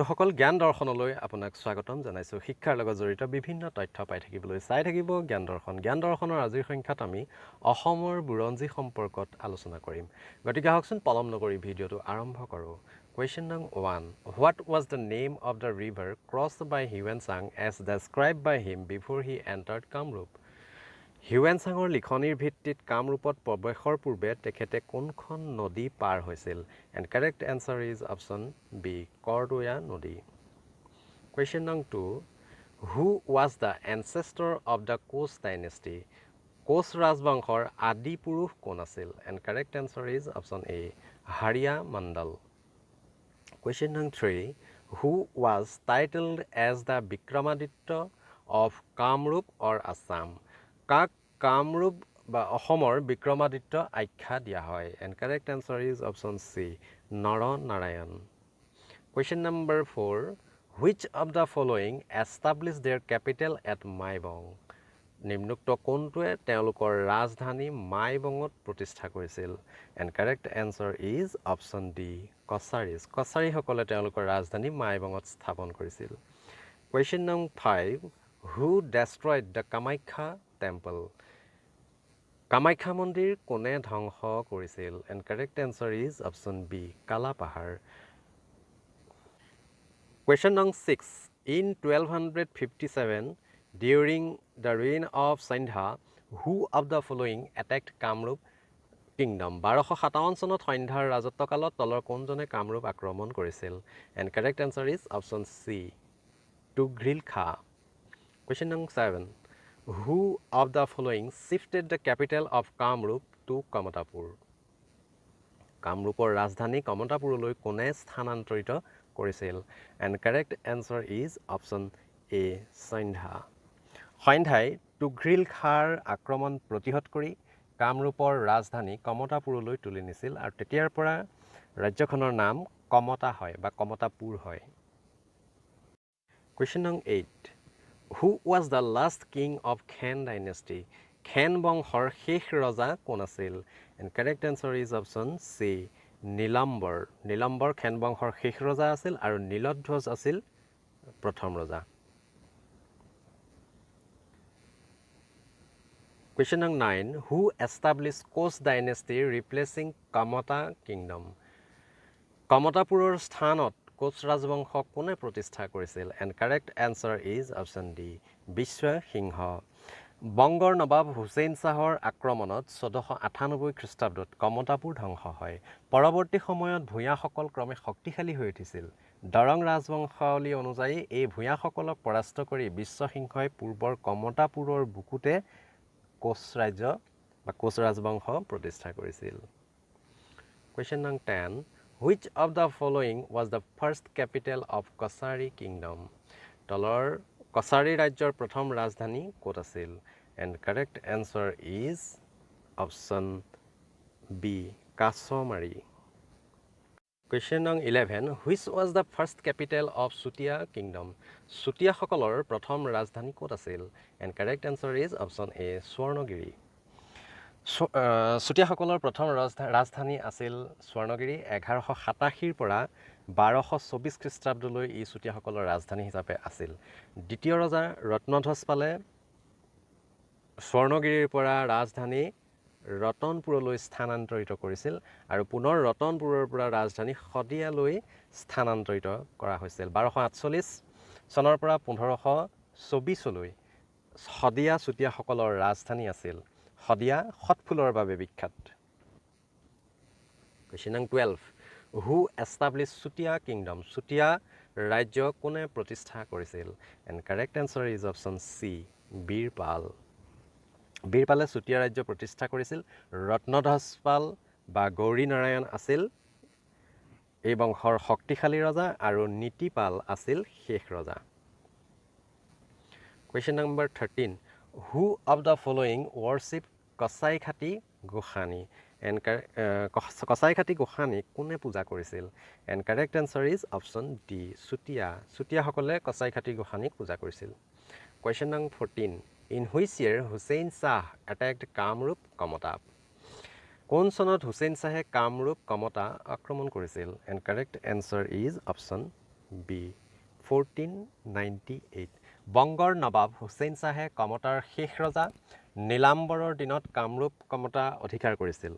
বন্ধুসকল, জ্ঞান দৰ্শনলৈ আপোনাক স্বাগতম জনাইছোঁ। শিক্ষাৰ লগত জড়িত বিভিন্ন তথ্য পাই থাকিবলৈ চাই থাকিব জ্ঞান দৰ্শন। জ্ঞান দৰ্শনৰ আজিৰ সংখ্যাত আমি অসমৰ বুৰঞ্জী সম্পৰ্কত আলোচনা কৰিম। গতিকে আহকচোন, পলম নকৰি ভিডিঅ'টো আৰম্ভ কৰোঁ। Question no. 1: What was the name of the river crossed by Hiuen Tsang as described by him before he entered Kamrup? Hiuen চাঙৰ লিখনিৰ ভিত্তিত কামৰূপত প্ৰৱেশৰ পূৰ্বে তেখেতে কোনখন নদী পাৰ হৈছিল? And correct answer is option B, Karatoya নদী। Question no. 2: Who was the ancestor of the Koch dynasty? Koch ৰাজবংশৰ আদি পুৰুষ কোন আছিল? And correct answer is option A, Haria Mandal. Question no. 3: Who was titled as the Vikramaditya of Kamrup or Assam? কাক কামৰূপ বা অসমৰ বিক্ৰমাদিত্য আখ্যা দিয়া হয়? And correct answer is option C, Naranarayan. Question number 4: Which of the following established their capital at Maibong? নিম্নোক্ত কোনটোৱে তেওঁলোকৰ ৰাজধানী মাইবঙত প্ৰতিষ্ঠা কৰিছিল? And correct answer is option D, Kacharis. কছাৰীসকলে তেওঁলোকৰ ৰাজধানী মাইবঙত স্থাপন কৰিছিল। Question no. 5: Who destroyed the Kamakhya temple? Kamakhya মন্দিৰ কোনে ধ্বংস কৰিছিল? And correct answer is option B, Kalapahar. Question no. 6: In 1257, during the reign of Sandhya, who of the following attacked Kamrup kingdom? 1257 চনত সন্ধ্যাৰ ৰাজত্বকালত তলৰ কোনজনে কামৰূপ আক্ৰমণ কৰিছিল? And correct answer is option C, Tughril Khan. Question no. 7: Who of the following shifted the capital of Kamrup to Kamatapur? কামৰূপৰ ৰাজধানী কমতাপুৰলৈ কোনে স্থানান্তৰিত কৰিছিল? And correct answer is option A, Sandhya. সন্ধ্যাই তুঘ্ৰিল খাঁৰ আক্ৰমণ প্ৰতিহত কৰি কামৰূপৰ ৰাজধানী কমতাপুৰলৈ তুলি নিছিল আৰু তেতিয়াৰ পৰা ৰাজ্যখনৰ নাম কমতা হয় বা কমতাপুৰ হয়। Question no. 8: Who was the last king of Khen dynasty? খেন বংশৰ শেষ ৰজা কোন আছিল? And correct answer is option C, Nilambar. Nilambar খেন বংশৰ শেষ ৰজা আছিল আৰু নীলধ্বজ আছিল প্ৰথম ৰজা। Question no. 9: Who established Koch dynasty, replacing Kamata kingdom? কমতাপুৰৰ স্থানত কোচ ৰাজবংশক কোনে প্ৰতিষ্ঠা কৰিছিল? And correct answer is option D, Biswa Singha. বংগৰ নবাব হুছেইন শ্বাহৰ আক্ৰমণত 1498 খ্ৰীষ্টাব্দত কমতাপুৰ ধ্বংস হয়। পৰৱৰ্তী সময়ত ভূঞাসকল ক্ৰমে শক্তিশালী হৈ উঠিছিল। দৰং ৰাজবংশাৱলী অনুযায়ী এই ভূঞাসকলক পৰাস্ত কৰি বিশ্বসিংহই পূৰ্বৰ কমতাপুৰৰ বুকুতে কোচ ৰাজ্য বা কোচ ৰাজবংশ প্ৰতিষ্ঠা কৰিছিল। Question no. 10: Which of the following was the first capital of Kachari kingdom? তলৰ কছাৰী ৰাজ্যৰ প্ৰথম ৰাজধানী ক'ত আছিল? And correct answer is option B, Kachmari. Question no. 11: Which was the first capital of Chutia kingdom? চুতীয়াসকলৰ প্ৰথম ৰাজধানী ক'ত আছিল? And correct answer is option A, Swarnagiri. চুতীয়াসকলৰ প্ৰথম ৰাজধানী আছিল স্বৰ্ণগিৰি। 1187ৰ পৰা 1224 খ্ৰীষ্টাব্দলৈ ই চুতীয়াসকলৰ ৰাজধানী হিচাপে আছিল। দ্বিতীয় ৰজা ৰত্নধ্বজ পালে স্বৰ্ণগিৰিৰ পৰা ৰাজধানী ৰতনপুৰলৈ স্থানান্তৰিত কৰিছিল আৰু পুনৰ ৰতনপুৰৰ পৰা ৰাজধানী শদিয়ালৈ স্থানান্তৰিত কৰা হৈছিল। 1248 চনৰ পৰা 1524লৈ শদিয়া চুতীয়াসকলৰ ৰাজধানী আছিল। শদিয়া শতফুলৰ বাবে বিখ্যাত। Question no. 12: Who established Chutia kingdom? Chutia ৰাজ্য কোনে প্ৰতিষ্ঠা কৰিছিল? And correct answer is option C, Birpal. বীৰপালে Chutia ৰাজ্য প্ৰতিষ্ঠা কৰিছিল। ৰত্নধ্বজ পাল বা গৌৰী নাৰায়ণ আছিল এই বংশৰ শক্তিশালী ৰজা আৰু নীতিপাল আছিল শেষ ৰজা। Question number 13: Who of the following worship Kachaikhati Gosani? And কচাইখাতী গোসানীক কোনে পূজা কৰিছিল? And correct answer is option D, Chutia. চুতীয়াসকলে কচাইখাতী গোসানীক পূজা কৰিছিল। Question no. 14: In which year Hussain Shah attacked Kamrup Kamata? কোন চনত হুছেইন শ্বাহে কামৰূপ কমতা আক্ৰমণ কৰিছিল? And correct answer is option B, 1498. বংগৰ নবাব হুছেইন শ্বাহে কমতাৰ শেষ ৰজা নীলাম্বৰৰ দিনত কামৰূপ কমতা অধিকাৰ কৰিছিল।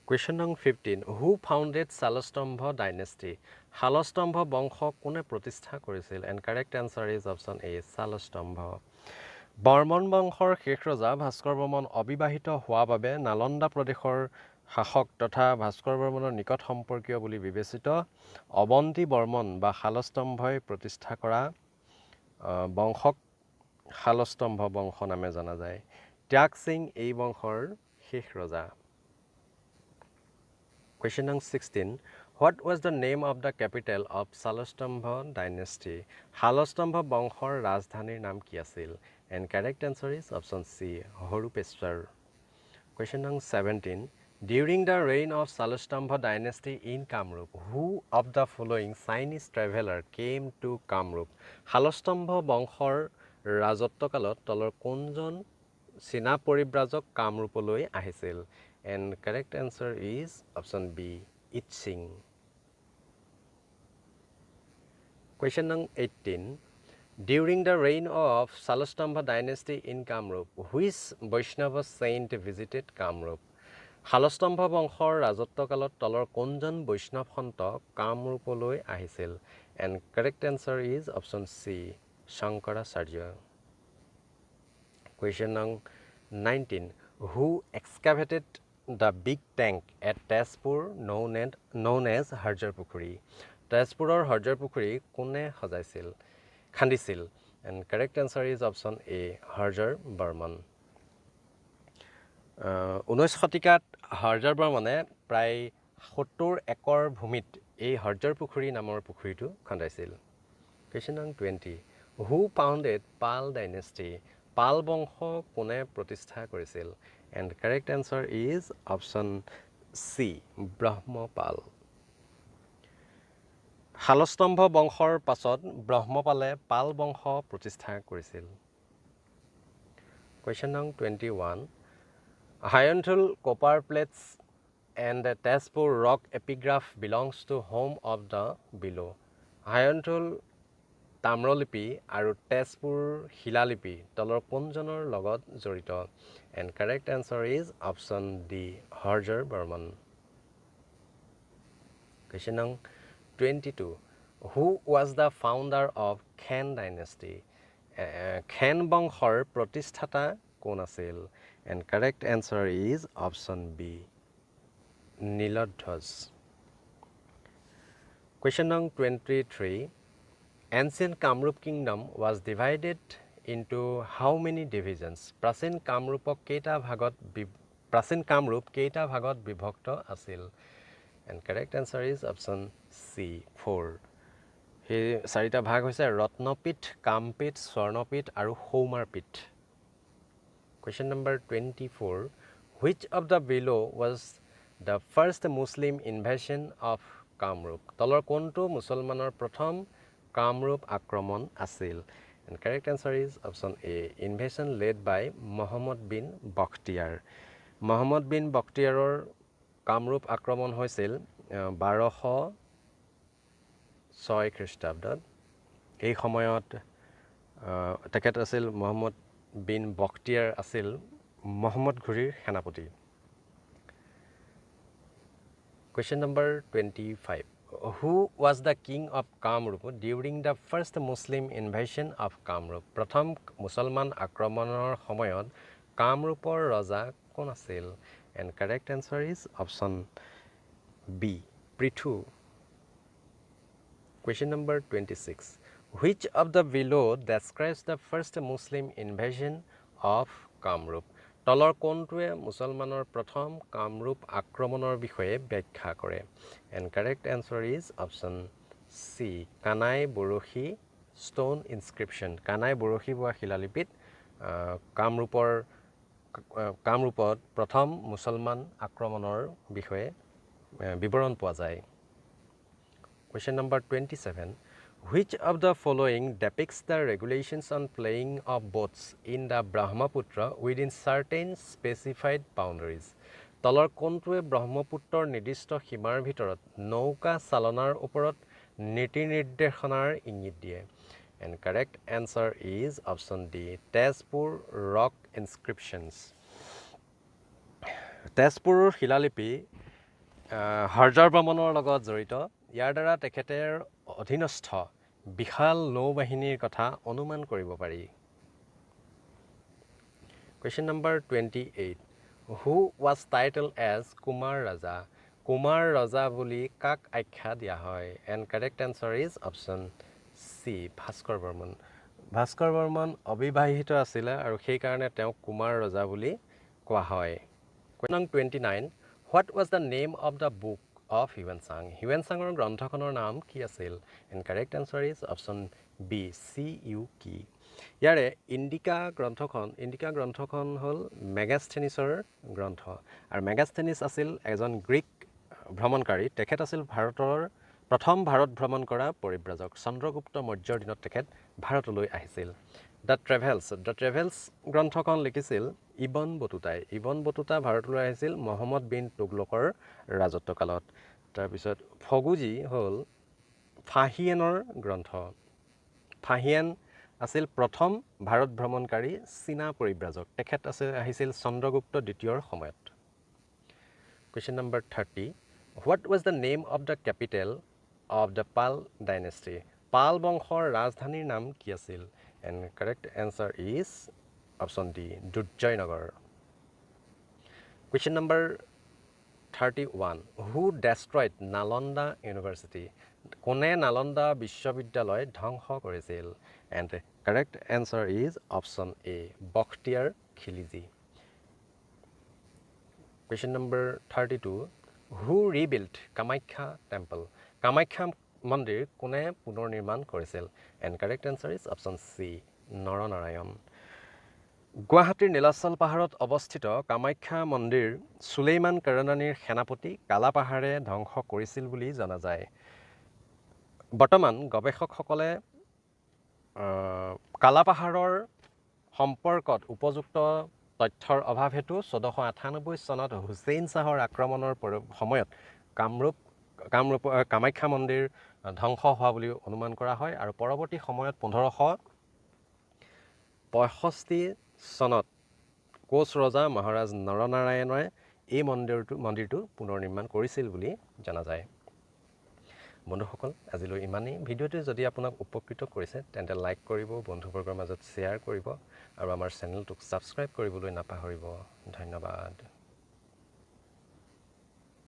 Question no. 15, who founded Salastambha dynasty? Salastambha বংশ কোনে প্ৰতিষ্ঠা কৰিছিল? And correct answer is option A, Salastambha. Barman বংশৰ শেষ ৰজা ভাস্কৰ বৰ্মন অবিবাহিত হোৱা বাবে নালন্দা প্ৰদেশৰ শাসক তথা ভাস্কৰ বৰ্মনৰ নিকট সম্পৰ্কীয় বুলি বিবেচিত অৱন্তী বৰ্মন বা শালস্তম্ভই প্ৰতিষ্ঠা কৰা বংশক শালস্তম্ভ বংশ নামে জনা যায়। ত্যাগ সিং এই বংশৰ শেষ ৰজা। Question number 16, what was the name of the capital of Salastambha dynasty? Salastambha বংশৰ ৰাজধানীৰ নাম কি আছিল? And correct answer is option C, Harupeshwar. Question number 17, during the reign of Salastambha dynasty in Kamrup, who of the following Chinese traveller came to Kamrup? Salastambha বংশৰ ৰাজত্বকালত তলৰ কোনজন চীনা পৰিব্ৰাজক কামৰূপলৈ আহিছিল? And correct answer is option B, Itsing. Question number 18, during the reign of Salastambha dynasty in Kamrup, which Vaishnava saint visited Kamrup? Salastambha বংশৰ ৰাজত্বকালত তলৰ কোনজন বৈষ্ণৱ সন্ত কামৰূপলৈ আহিছিল? And correct answer is option C, Shankaracharya. Question number 19, who excavated the big tank at Tezpur known as Harjar Pukhuri? তেজপুৰৰ হৰজৰ পুখুৰী কোনে সজাইছিল, খান্দিছিল? And correct answer is option A, Harjar Barman. 19 শতিকাত হৰজৰ বৰ্মনে প্ৰায় 70 একৰ ভূমিত এই হৰজৰ পুখুৰী নামৰ পুখুৰীটো খন্দাইছিল। Question number 20, who founded Pal dynasty? পাল বংশ কোনে প্ৰতিষ্ঠা কৰিছিল? And correct answer is option C, Brahmapala. Salastambha বংশৰ পাছত ব্ৰহ্মপালে পাল বংশ প্ৰতিষ্ঠা কৰিছিল। Question number 21, Hrangkhawl copper plates and Tezpur rock epigraph belongs to whom of the below? Hrangkhawl তাম্ৰলিপি আৰু তেজপুৰ শিলালিপি তলৰ কোনজনৰ লগত জড়িত? And correct answer is option D, Harjar Barman. Question number 22, who was the founder of Khen dynasty? Khen বংশৰ প্ৰতিষ্ঠাতা কোন আছিল? And correct answer is option B, Niladhwaj. Question number 23, ancient Kamrup kingdom was divided into how many divisions? প্ৰাচীন কামৰূপক কেইটা ভাগত প্ৰাচীন কামৰূপ কেইটা ভাগত বিভক্ত আছিল? And correct answer is option C, 4. সেই চাৰিটা ভাগ হৈছে ৰত্নপীঠ, কামপীঠ, স্বৰ্ণপীঠ আৰু Soumarpith. Question number 24, which of the below was the first Muslim invasion of Kamrup? তলৰ কোনটো মুছলমানৰ প্ৰথম কামৰূপ আক্ৰমণ আছিল? And correct answer is option A, invasion led by Muhammad bin Bakhtiyar. Mohammad bin বখতিয়াৰৰ Kamrup আক্ৰমণ হৈছিল 1206 খ্ৰীষ্টাব্দত। এই সময়ত তেখেত আছিল, মহম্মদ বিন বখতিয়াৰ আছিল মহম্মদ ঘুৰীৰ সেনাপতি। Question number 25, who was the king of Kamrup during the first Muslim invasion of Kamrup? প্ৰথম মুছলমান আক্ৰমণৰ সময়ত কামৰূপৰ ৰজা কোন আছিল? And correct answer is option B, Prithu. Question number 26, which of the below describes the first Muslim invasion of Kamrup? তলৰ কোনটোৱে মুছলমানৰ প্ৰথম কামৰূপ আক্ৰমণৰ বিষয়ে ব্যাখ্যা কৰে? And correct answer is option C, Kanai Borushi stone inscription. Kanai বৰশী বোৱা শিলালিপিত কামৰূপত প্ৰথম মুছলমান আক্ৰমণৰ বিষয়ে বিৱৰণ পোৱা যায়। Question number 27, which of the following depicts the regulations on plying of boats in the Brahmaputra within certain specified boundaries? তলৰ কোনটোৱে ব্ৰহ্মপুত্ৰৰ নিৰ্দিষ্ট সীমাৰ ভিতৰত নৌকা চালনাৰ ওপৰত নীতি নিৰ্দেশনাৰ ইংগিত দিয়ে? And correct answer is option D, Tezpur Rock Inscriptions. তেজপুৰৰ শিলালিপি হৰ্যবৰ্মনৰ লগত জড়িত। ইয়াৰ দ্বাৰা তেখেতৰ অধীনস্থ বিশাল নৌবাহিনীৰ কথা অনুমান কৰিব পাৰি। Question number 28. Who was titled as Kumar Raja? Kumar ৰজা বুলি কাক আখ্যা দিয়া হয়? And correct answer is option C, Bhaskar Barman. Bhaskar Barman অবিবাহিত আছিলে আৰু সেইকাৰণে তেওঁক কুমাৰ ৰজা বুলি কোৱা হয়। Question 29. What was the name of the book of Hiuen Tsang? Hiuen চাঙৰ গ্ৰন্থখনৰ নাম কি আছিল? And correct answer is option B, C U কি। ইয়াৰে ইণ্ডিকা গ্ৰন্থখন হ'ল মেগাস্থেনিছৰ গ্ৰন্থ আৰু মেগাস্থেনিছ আছিল এজন গ্ৰীক ভ্ৰমণকাৰী। তেখেত আছিল ভাৰতৰ প্ৰথম ভাৰত ভ্ৰমণ কৰা পৰিব্ৰাজক। চন্দ্ৰগুপ্ত মৌৰ্যৰ দিনত তেখেত ভাৰতলৈ আহিছিল। The travels গ্ৰন্থখন লিখিছিল ইবন বটুতাই। ইবন বটুতা ভাৰতলৈ আহিছিল মহম্মদ বিন তুগলকৰ ৰাজত্বকালত। তাৰপিছত ফগুজি হ'ল ফাহিয়েনৰ গ্ৰন্থ। ফাহিয়েন আছিল প্ৰথম ভাৰত ভ্ৰমণকাৰী চীনা পৰিব্ৰাজক। তেখেত আহিছিল চন্দ্ৰগুপ্ত দ্বিতীয়ৰ সময়ত। Question number 30. What was the name of the capital of the Pal dynasty? পাল বংশৰ ৰাজধানীৰ নাম কি আছিল? And correct answer is option D, Durjayanagar. Question number 31. Who destroyed Nalanda University? কোনে নালন্দা বিশ্ববিদ্যালয় ধ্বংস কৰিছিল? And correct answer is option A, Bakhtiyar Khilji. Question number 32. Who rebuilt Kamakhya Temple? Kamakhya মন্দিৰ কোনে পুনৰ নিৰ্মাণ কৰিছিল? And correct answer is option C, Naranarayan. গুৱাহাটীৰ নীলাচল পাহাৰত অৱস্থিত কামাখ্যা মন্দিৰ চুলেইমান কৰৰাণীৰ সেনাপতি কালাপাহাৰে ধ্বংস কৰিছিল বুলি জনা যায়। বৰ্তমান গৱেষকসকলে কালাপাহাৰৰ সম্পৰ্কত উপযুক্ত তথ্যৰ অভাৱ হেতু 1498 চনত হুছেইন শ্বাহৰ আক্ৰমণৰ সময়ত কামৰূপ কামৰূপ কামাখ্যা মন্দিৰ ধ্বংস হোৱা বুলি অনুমান কৰা হয় আৰু পৰৱৰ্তী সময়ত 1565 চনত কোচ ৰজা মহাৰাজ নৰনাৰায়ণে এই মন্দিৰটো পুনৰ নিৰ্মাণ কৰিছিল বুলি জনা যায়। বন্ধুসকল, আজিলৈ ইমানেই। ভিডিঅ'টোৱে যদি আপোনাক উপকৃত কৰিছে, তেন্তে লাইক কৰিব, বন্ধুবৰ্গৰ মাজত শ্বেয়াৰ কৰিব আৰু আমাৰ চেনেলটোক ছাবস্ক্ৰাইব কৰিবলৈ নাপাহৰিব। ধন্যবাদ।